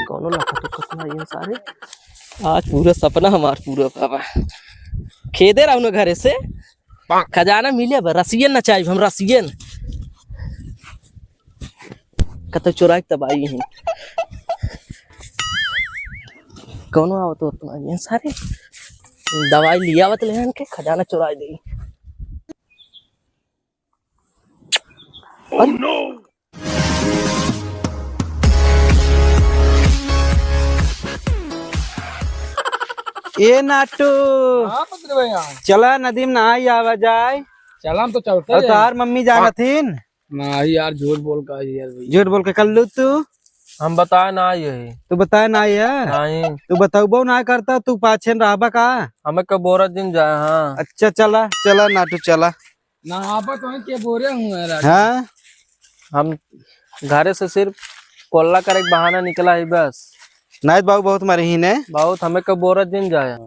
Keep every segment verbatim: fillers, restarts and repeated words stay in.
कौनो लखत उखत ना ये सारे। आज पूरा सपना हमार पूरा बाबा। खेदे रहू ना घरे से। खजाना मिले बा, रसियन नचाइब हम, रसियन। कतौ चोराई तब आई हैं। कौनो आवत होत ना ये सारे। दवाई लियावत लेहन के खजाना चोराई देई। ए नाटू, हाँ पत्र भैया। चला नदी में नहाई आवा जाए। चला, हम तो चलते और हैं। तोहार मम्मी जानत हीन? नहीं यार, झूठ बोल का है यार भैया। झूठ बोल के कल्लू तू? हम बताए ना आए है। तू बताए ना आए है? नहीं। तू बतौबो ना करता, तू पाछे न रहबा का? हमें के बोरा दिन जाए, हाँ। अच्छा चला, चला नाटू चला। ना आप तो के बोरे हुए हैं राजा। हाँ? हम घरे से सिर्फ कोल्ला करे के बहाना निकला है बस। नहीं बाबू बहुत मरही ने। बहुत, हमें के बोरा दिन जाए।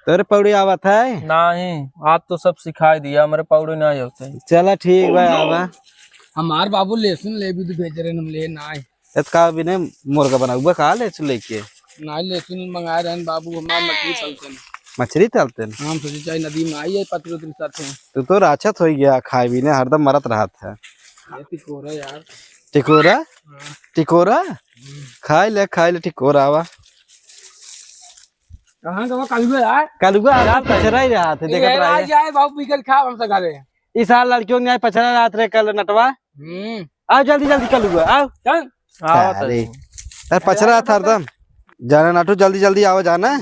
तोरे पौड़ी आवत है? नहीं, आज तो सब सिखाई दिया, हमारे पौड़ी नहीं होते। चला ठीक बा, आवा। हमार बाबू लहसुन ले भी तो भेज रहे हैं, हम ले ना आए। एत का बिने मुर्गा बनाउबा का लहसुन लेके? ना, लहसुन मंगाए रहन बाबू, हमार मछली तलते हैं। मछली तलते हैं? हम सोचे चाहे नदी में आई है, पतरी उतरी साथ हैं। तू तो राक्षस हो गया, खाए बिने हरदम मरत रहत है। ये टिकोरा यार। टिकोरा? हाँ। टिकोरा? हम्म। खाए ले, खाए ले टिकोरा आवा। कहाँ गवा कलुआ यार? कलुआ आज पछरा ही रहा था, देखत रहा है। आज आए बाबू, बिगल खाओ हमसे घरे। इस साल लड़कियों ने आज पछरा रात रे कल नटवा। हम्म। आओ जल्दी जल्दी कलुआ, आओ। चल। आवत अरे, है। यार पछरा था हरदम। जाना नाटू जल्दी जल्दी आवा जाना।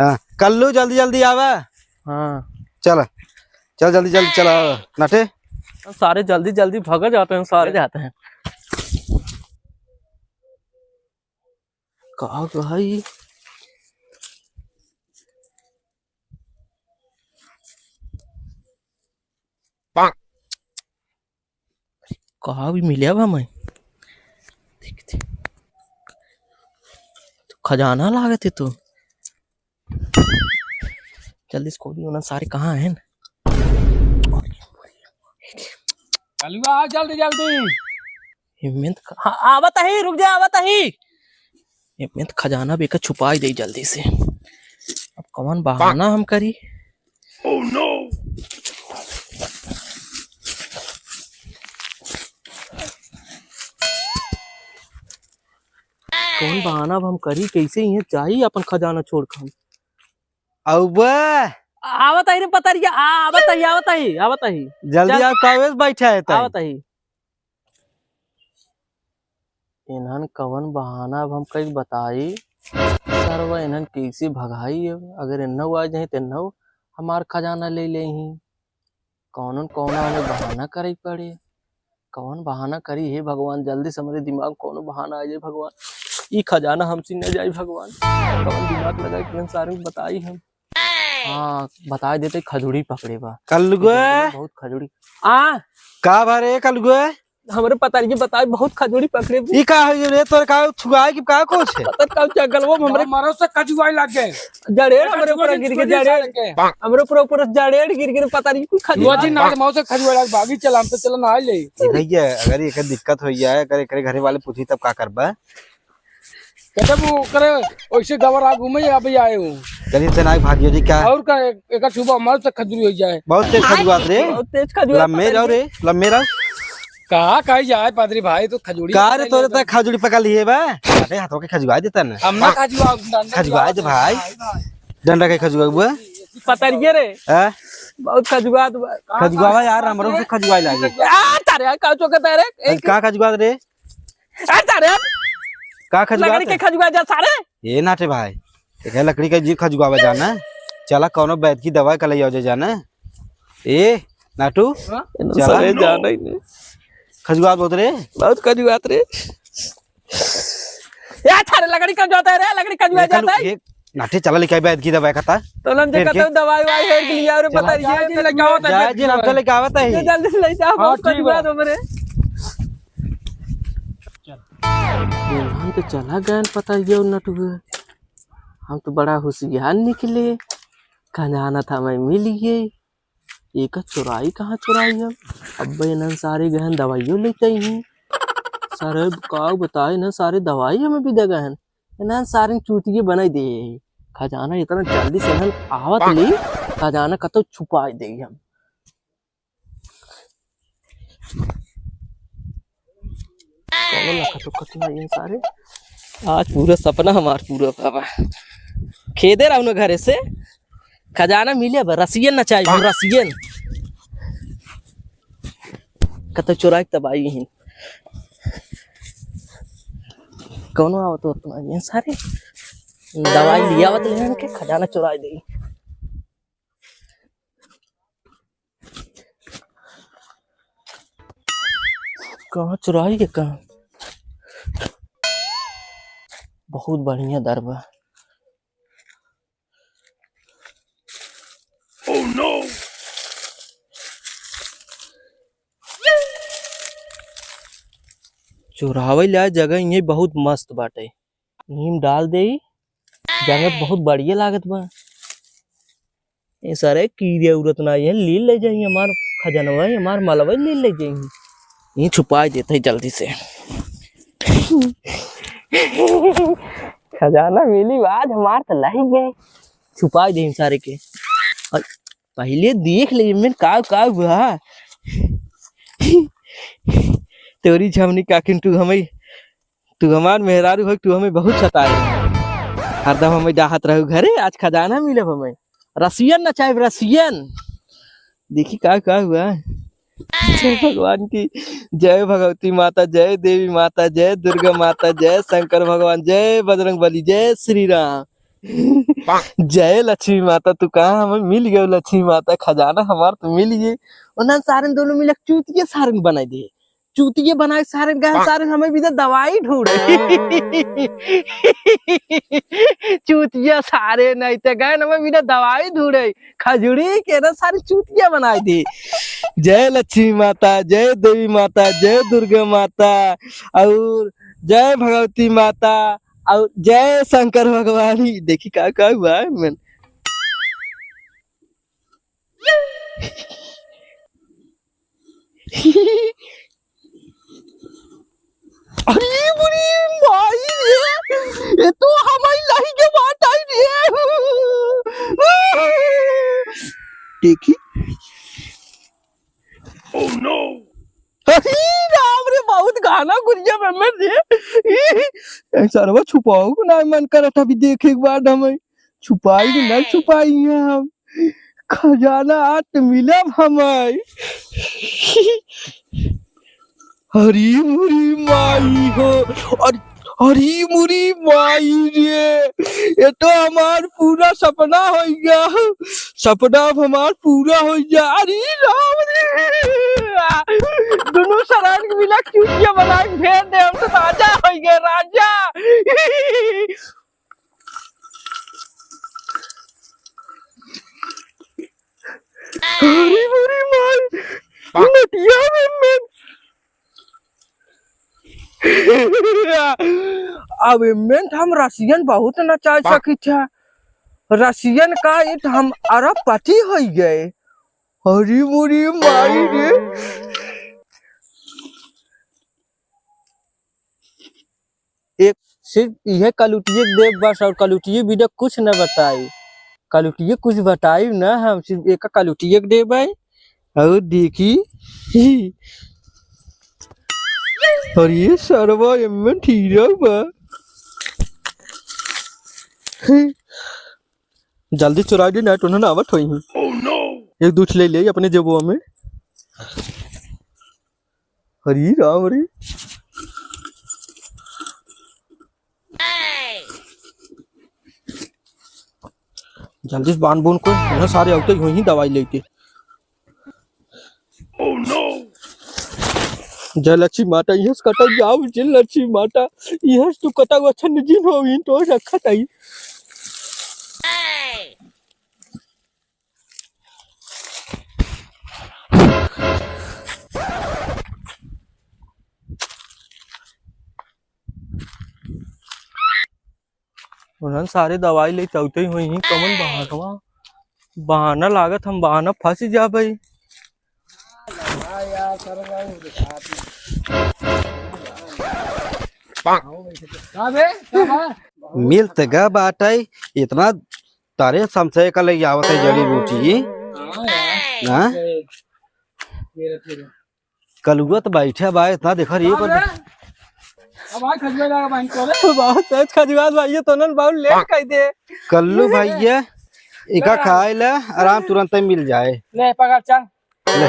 हाँ, कल्लू जल्दी जल्दी आवा। हाँ। चल, चल जल्दी जल्दी चला नाटे। सारे जल्दी जल्दी भागा जाते हैं, सारे जाते हैं। का भाई? कहाँ भी मिले अब हमें? देखते। तो खजाना लागत है तो। जल्दी से खोली, उन्हें सारे कहाँ हैं? कलुआ, आ जल्दी, जल्दी। हिम्मत क-, हाँ, आवत ही, रुक जा, आवत ही। हिम्मत खजाना बेकर छुपाई दे जल्दी से। अब कौन बहाना हम करी? Oh no! कौन बहाना अब हम करी? कैसे इहाँ जाई अपन खजाना छोड़ के हम? अउबा! आवत ही रे पतरिया, आ, आवत ही, आवत ही, आवत ही। जल्दी चल। आओ, कावेज बैठा है तई। आवत ही। इन्हन कवन बहाना अब हम कई बताई? सरवा इन्हन कैसे भगाई अब? अगर इन्हव आ जाए तो इन्हव हमार खजाना ले लेही। कौनो न कौनो हमें बहाना करे पड़े। कौन बहाना करी हे भगवान, जल्दी से हमरे दिमाग कौनो बहाना आ जाए भगवान। ई खजाना हमसे न जाए भगवान। कौन दिमाग लगा के इन सारे को बताई हम। हाँ, बता देते खजूरी पकड़े बा। कलुआ। बहुत खजूरी। आ? का भा रे कलुआ? हमरे पतरिया बताई बहुत खजूरी पकड़े बा। ई का है रे, तोरे का छुआए कि का कुछ है? पता का जंगलवा में हमरे मरो से खजुआई लग गए। जड़ेर हमरे ऊपर गिर के, जड़ेर। हमरे ऊपर, ऊपर से जड़ेर गिर गिर, पता नहीं कुछ खजुआ। जी ना, मौत से खजुआ लग, भागी चला, हम तो चला ना ले। ए भैया, अगर एकर दिक्कत हो जाए, अगर एकरे घरे वाले पूछी तब का करबा? कहते वो करे, वैसे गवर आ घूमे, अभी आए हो। चलिए, चला भागियो जी, का? और का, एक, एक छुबा मौत से खजुरी हो जाए। बहुत तेज खजुआत रे। बहुत तेज खजुआत लम्बे रहो रे, लम्बे रहो। का कही जाए पादरी भाई, तो खजूरी का रे, पकड़ तोरे लिया तक खजूरी पकड़ लिए बा? अरे, हाथों के खजुआ देता ना। हम ना खजुआ, डंडा खजुआ दे भाई। भाई, भाई। डंडा के खजुआ हुआ? पतरिये रे। हैं? बहुत खजुआ दुआ। खजुआ यार, हमरो से खजुआ लागे। आ, तारे, का चौके तारे? आज का खजुआ रे? आ, तारे। का खजुआ लकड़ी के रे? खजुआ जा सारे। ए नाटे भाई, एक लकड़ी का जी खजुआ बजाना। चला, कौनो बैद की दवाई का ले आओ जे जाना। ए, नाटू, हाँ? चला। सरे जाना ही नहीं। खजुआत बहुत रे। बहुत खजुआत रे। ए, थारे लकड़ी खजुआत है रे, लकड़ी खजुआ जाता है। ये नाटे चला लेके आए बैद की दवाई खाता। तो हम फिर देखा के? तो दवाई वाई हेर के लिया और चला। पता नहीं है, तो लेके आओ, जा, जी, हम तो लेके आवत है। जल्दी ले जाओ, हाँ, बहुत ठीक बा। खजुआत हमरे। हम तो चला गए, पता ही है, नटुआ। हम तो बड़ा होशियार निकले, खजाना था मैं मिल गए। एका चुराई कहाँ चुराई हम? अब्बे इन्हन सारे गहन दवाइयों लेते ही। सारे का बताए ना, सारे दवाई हमें भी दे गहन। इन्हन सारे चूतिये बनाई दे। खजाना इतना जल्दी से इन्हन आवत ली, खजाना कतो छुपाई दे हम। कौनो लखत उखत ना ये सारे। आज पूरा सपना हमार पूरा बाबा। खेदे रहू ना घरे से, खजाना मिले बा, रसियन नचाई, हम रसियन। कतो चोराई तब आई ही। कौनो आवत होत ना ये सारे। दवाई लियावत लेहन के खजाना चोराई दे। कहाँ चुराई है, कहाँ? बहुत बढ़िया दर बा। Oh no! चुरावे ला जगह ये बहुत मस्त बाटे। नीम डाल देई, जंगल बहुत बढ़िया लागत बा। ए सारे कीड़े उड़त ना, ये लील ले जाई हमार खजनवा, हमार मलवा लील ले जाई। ये छुपाई देत है जल्दी से। खजाना मिली आज हमार त लही गए। छुपाई दे सारे के। और पहिले देख ले इनमें का का हुआ। तोरी झमनी काकिन, तू हमें, तू हमार मेहरारू हो, तू हमें बहुत सताए। हरदम हमें डाहत रहू घरे, आज खजाना मिलब हमें। रसियन नचाइब, रसियन। देखी का का हुआ। जय भगवान की, जय भगवती माता, जय देवी माता, जय दुर्गा माता, जय शंकर भगवान, जय बजरंग बली, जय श्री राम। जय लक्ष्मी माता, तू कहाँ हमें मिल गयो लक्ष्मी माता, खजाना हमार तो मिल गए। उन्हन सारन दोनों मिलक चूतिया सारन बनाई दे, चूतिया बनाए सारन गए, सारन हमें भी तो दवाई ढूंढे। चूतिया सारे नहीं ते गए हमें भी तो दवाई ढूंढे, खजुड़ी के ना सारी चूतिया बनाई दे। जय लक्ष्मी माता, जय देवी माता, जय दुर्गा माता और जय भगवती माता। और जय शंकर भगवान। ही देखी का का हुआ है मन। अरे बुरी माई रे, ये तो हमारी लाही के बात आई रे। देखी। Oh no! अरे राम रे, बहुत घाना गुरिया में, में रे। ए सरवा छुपाओ को ना मन करत, अभी देखे एक बार हमें छुपाई कि नहीं छुपाई है हम। खजाना आज मिलब हमें। हरी मुरी माई हो, अरे हरी मुरी माई रे, ये तो हमार पूरा सपना हो गया, सपना अब हमार पूरा हो गया। अरे राम रे, दोनों सरान के मिला चूतिया बना के भेज दे, हम तो राजा हो गए, राजा। अरे मेरी माई, नटिया में, में अब इमें हम रसियन बहुत नचाई सकित है। रसियन का ईट हम अरबपति होइ गए। हरी मुरी माई रे। एक सिर्फ इहे कलुटिए के देब बस, और कलुटिए बिना कुछ न बताई। कलुटिए कुछ बताई न, हम सिर्फ एक कलुटिए के देब है। और देखी, अरे सरवा एमन हीरा बा। जल्दी चुराई दे, ना तो ना आवत होई। एक दो ठे ले ले अपने जेबवा में। हरी राम रे। जल्दी से बांध बून को, यहाँ सारे आउते ही होई ही दवाई लेके। जय लक्ष्मी माता, यहाँ से कटा जाओ, जय लक्ष्मी माता, यहाँ से तू कटा हुआ अच्छा निजिन हो, इन तो रखा था ही। उन्हन सारे दवाई ले चौथे ही हुई ही, कमन बहानवा, बहाना लागत हम बहाना फंस जाबे। का बे? का बा? मिल त गा बाटइ, इतना तारे समसे का लइ आवत है जड़ी बूटी। हाँ यार। हाँ? ये, ये रख ले। कलुआ त बैठे बा, इतना देखा रे पर। अब भाई खजुआ जाएगा बहन को रे। बहुत तेज खजुआ भाई, ये तो नन बहुत लेट कर दे। कल्लू भैया, इका खाए ला, आराम तुरंत ही मिल जाए। ले पकड़, चल। ले,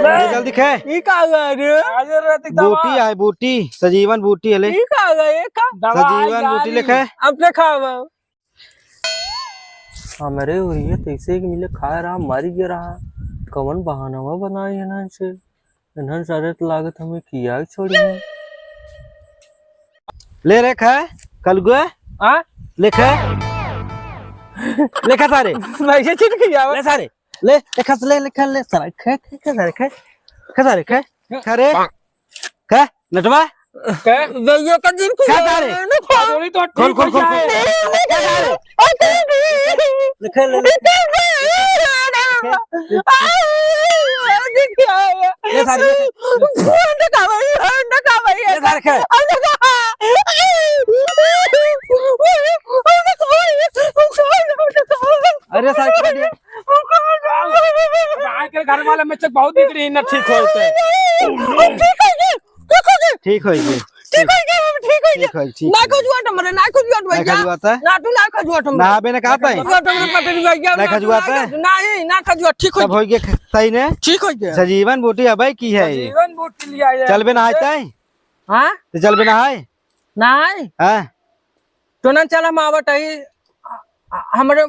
ले जल्दी खे। ई का हुआ रे? आज रे, देख दवा। बूटी आए, बूटी, सजीवन बूटी है, ले। ई का हुआ, ये का? दवा सजीवन यार। बूटी लेखे। अब ले खावा। हमरे ओरिया तैसे एक मिले खाए रहा, मरी गया रहा। कवन बहानवा बनाई इन्हन से? इन्हन सारे त लागत हमें किया ही छोड़ी है। ले रे खा, कलगुआ। हाँ? ले खा। ले खा सारे। वैसे छिटक जाओ। ले सारे। ले, ले खा, ले, ले खा, ले सारे। खा, खा, खा सारे, खा। खा सारे, खा। खा रे। का? नटवा? का? भैया का दिन खा सारे। ना खा। अरे तो खोल, खोल, खोल, खोल। ठीक है। खा सारे। अरे, लिखे ले, लिखे। आ, लिखे आया। ले सारे, लिखे। फोन का भाई, फोन का भाई। ले सारे, खा। अरे का? अरे सारे, खा दिया। आजकल घर वाला में से बहुत बिगड़ी न ठीक होते। ठीक होई गई। ठीक होई गई, हम ठीक होई गई। ठीक होई, ठीक ना होई। खजुआत हमरे, ना खजुआत ना भैया। खजुआत है? ना तू ना खजुआत हमरे। ना बे ना कहता है? खजुआत हमरे पटरी भैया, ना ना खजुआत है? खजुआत, नहीं, ना खजुआत, ठीक होई तब गई। होई गई सही ने? ठीक होई गई। सजीवन बूटी अबै की है? सजीवन बूटी लिया है। चल बे नहाए ताई? हाँ? तो चल बे नहाए? नहाए? हाँ। तो ना चल हम आवत है, हमरे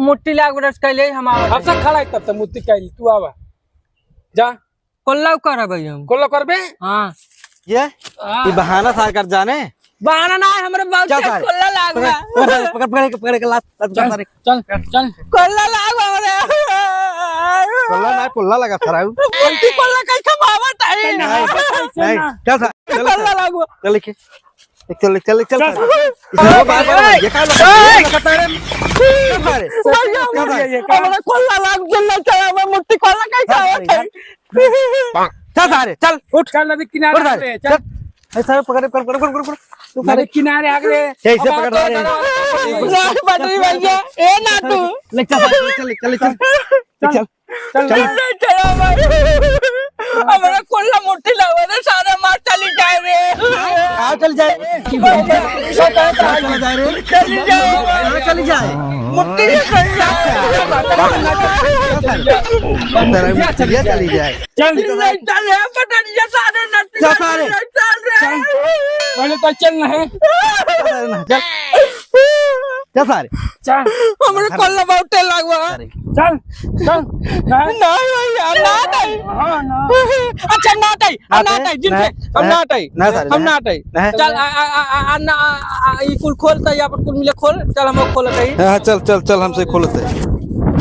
मुट्ठी लाग रस कैले हम आवत अब है। सब खड़ा है तब तक मुट्ठी कैली, तू आवा। जा। कोल्ला करब भाई हम। कोल्ला करबे? हाँ। ये? हाँ। ये बहाना सार कर जाने? बहाना ना है, हमरे बहुत चल तेज सारे। कोल्ला लाग पकड़, बा। पकड़, पकड़, पकड़, पकड़, पकड़ के लात, लात चल, सारे। चल, चल। कोल्ला लाग बा हमरे। कोल्ला ना, कोल्ला लगा सारा। उल्टी कोल्ला कैसे मावत है? नहीं, नहीं, चल सा-, चल कोल्ला सा-, लाग बा। चल के। चल, चल, चल, चल। चल। इसे वो बार-बार ये क्या लगा? ये लगा तारे। चल सारे। भैया, चल सारे। हमरा कोल्ला लाग जल्ला चला, मैं मुट्ठी कोल्ला कैसे चल आवत सारे, है? चल। चल सारे, चल, उठ। चल, नदी किनारे उठ सारे, आ गए, चल। चल। ए, सारे, पकड़, पकड़, पकड़, पकड़, पकड़। तू नदी सारे। किनारे आ गए। कैसे अब पकड़ रहा है? आप तो ना, बटरी भैया, ए ना तू। ले, चल, चल, चल, चल, चल। चल। चल। चल। चल, चल, भाई। हमरा कोल्ला मुट्ठी लावा रे, सारे मार चली जाए रे। कहाँ चली जाए रे? कहाँ चली जाए रे? चली जाए। कहाँ चली जाए? मुट्ठी से चली जाए। तेरा मुट्ठी चली जाए। चल। चल, चल, ए, पटरिया सारे नट्टी चल, सारे। चल रे। चल। पहले तो चल ना है। चल, चल। चल सारे। चल। हमरे कोल्ला बहुत तेल लागवा। सारे। चल, चल। ना। ना भैया, ना दई। हाँ, ना। अच्छा, ना दई, ना ना दई, जिनसे ना, हम ना, ना दई। ना सारे, हम ना। ना दई। ना। चल, आ, आ, आ, आ, आ, ना, आ, आ, ई कुल खोल, त यहाँ पर कुल मिले खोल। चल, हम खोल दई। हाँ, चल, चल, चल, हमसे खोल दे।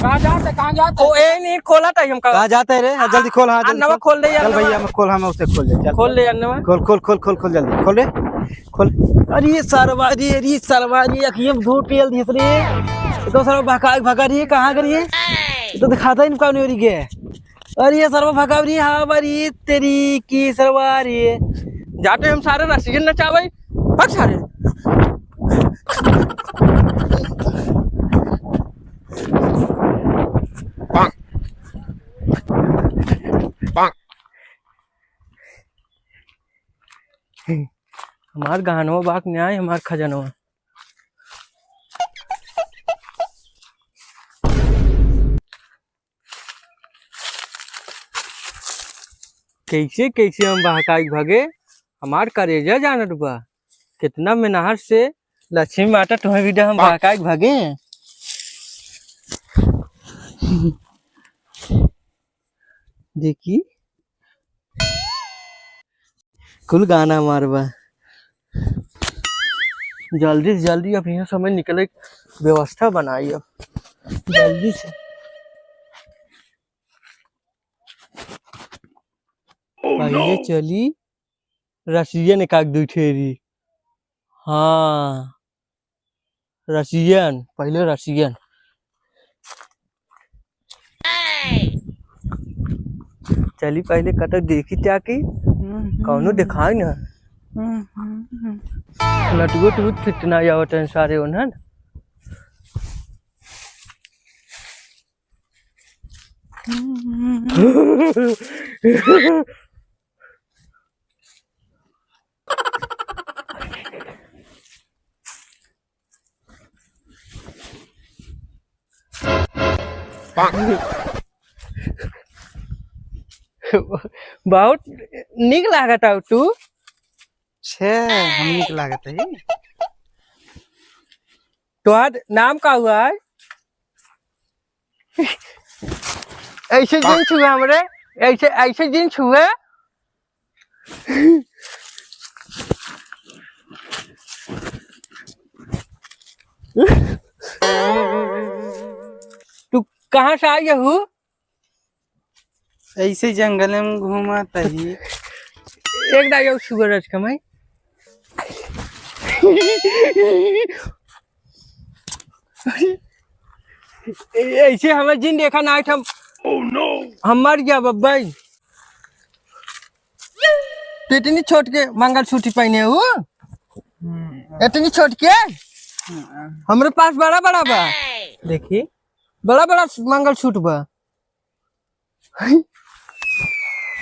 कहाँ जाते, कहाँ जाते? ओ, ए, नहीं, खोला था हमका। कहाँ जाते रे? हाँ, जल्दी खोल, हाँ, आ, जल्दी नवा खोल। खोल दे यार, चल नवा। भैया, हम खोल, हम उसे खोल दे, चल। खोल ले यार, नवा। खोल, खोल, खोल, खोल, खोल, जल्दी, खोल रे। खोल। अरे ये सरवा रे, अरे ये सरवा रे, अखिए में धूप पियल दिस रे। तो सरवा भगा, भगा रे, कहाँ करिए? तो दिखाता ही नहीं कौन हो रही है। अरे ये सरवा भगा रे, हाँ, अरे तेरी की सरवा रे। जाते हम सारे रसियन नचावे, भाग सारे। हमार गहनवा बाक न्याय, हमार खजनवा। कैसे कैसे हम बहकाई भागे, हमार करेजा जानत बा। कितना मेहनत से लक्ष्मी माता तुम्हें भी हम बहकाई भागे। देखी, कुल गाना हमार बा। जल्दी से जल्दी अब यहाँ समय निकले के व्यवस्था बनाई। अब जल्दी से पहले चली रसियन एक आध दुई ठेरी। हाँ, रसियन, पहले रसियन। चली पहले कतौ देखी क्या की, कौनो देखाई ना। लटगुट गुट कितना आवत हैं सारे उन्हन। बहुत नीक लागत हऊ तू। छे, हम नीक लागत है। तोहार नाम का हुआ है? ऐसे जिन छुए हमरे, ऐसे, ऐसे जिन छुए। तू कहाँ से आई हू? ऐसे जंगल में घूमत ही। एक दाई और सुगर रच कमाई। ऐसे हमें जिन देखा ना हम। Oh no! हम मर गया बब्बई। तो इतनी छोट के मंगलसूत्र पहने हो? हम्म। इतनी छोट के? हम्म। हमरे पास बड़ा बड़ा बा। देखी। बड़ा बड़ा मंगलसूत्र बा।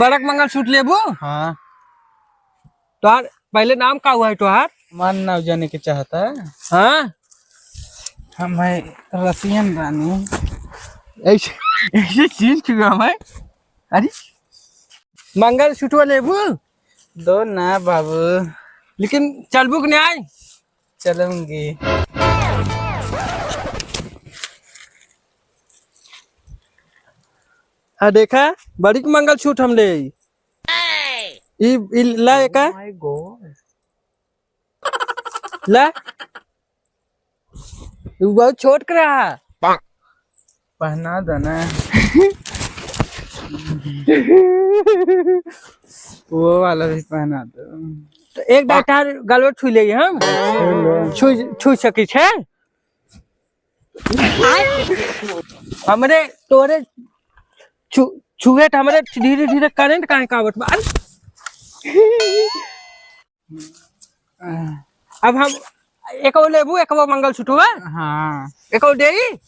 बड़क मंगलसूत्र लेबू? हाँ। तोहार पहले नाम का हुआ है तोहार? हमार नाम जाने के चाहता है। हाँ। हम है रसियन रानी। ऐसे, ऐसे चीन चुका मैं। अरे, मंगलसूत्र लेबू? दो ना बाबू। लेकिन चलबू कि नहीं आई? चलूंगी। आ देखा, बड़ी के मंगलसूत्र हम ले आई। ई, ई ला एका। Oh my God। ला। तू बहुत छोट के रहा। पहना दो ना। वो वाला भी पहना दो। तो एक डाटा गलवा छू ले हम। छू लो। छू, छू सकी छे। हमरे तोरे छु-, छुए त हमरे धीरे धीरे करंट काहे का आवत बा? अरे! अब हम एको लेबू, एको मंगलसूत्र बा? हाँ। एको देई?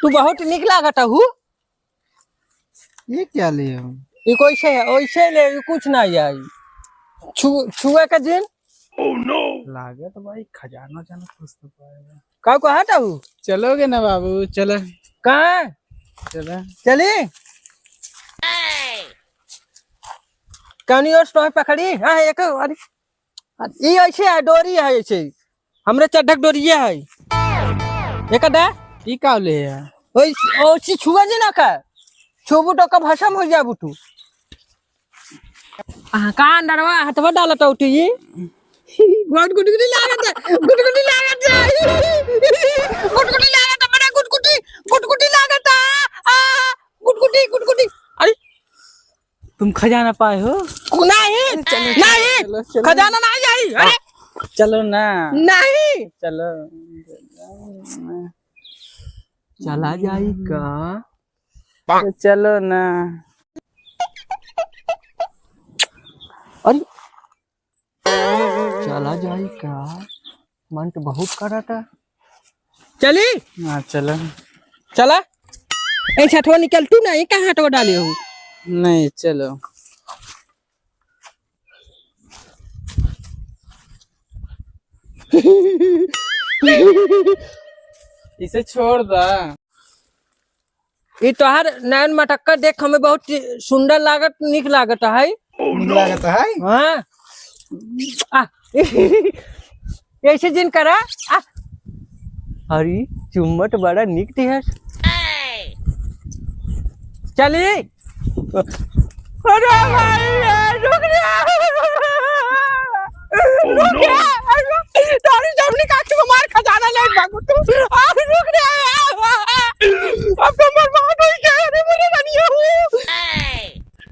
तू बहुत निक लागत हू। ये क्या ले हो? ये कैसे है? वैसे ले, ये कुछ ना आई। छु-, छुए का जिन? Oh no! लागत भाई खजाना जाना कुछ तो पाएगा। का कहत हू? चलोगे ना बाबू, चलो। कहाँ? चलो। चली? कौनी ओर से पकड़ी? हाँ, एक, अरे, ई ऐसे है, डोरी है ऐसे। हमरे चड्ढक डोरिये है। एक दा? ई का ले है? ओई, ओसी छुआ जी ना का। छुबू तो का भसम हो जाबू तू। आ, का अंदरवा हथवा डालत उठी? बहुत गुटगुटी लागत है, गुटगुटी लागत है, गुटगुटी लागत है, बड़ा गुटगुटी, गुटगुटी लागत है, आ, गुटगुटी, गुटगुटी। अरे, तुम खजाना पाए हो? नहीं, चलो, नहीं, चलो, चलो। खजाना नहीं जाई। अरे, चलो ना। नहीं। चलो। चला जाई का? तो चलो ना। अरे, चला जाई का? मन तो बहुत करता। चली? हाँ, चलो। चला। ए, छठवा निकल तू ना, ये कहाँ हटवा डाले हो? नहीं, चलो। इसे छोड़ दा। ई तोहार नैन मटक्का देख हमें बहुत सुंदर लागत, निक लागत है। निक लागत है? हाँ। आ, ऐसे जिन करा। आ, अरे, चुम्मट बड़ा निक दिहस। चली। अरे भाई, रुक जा।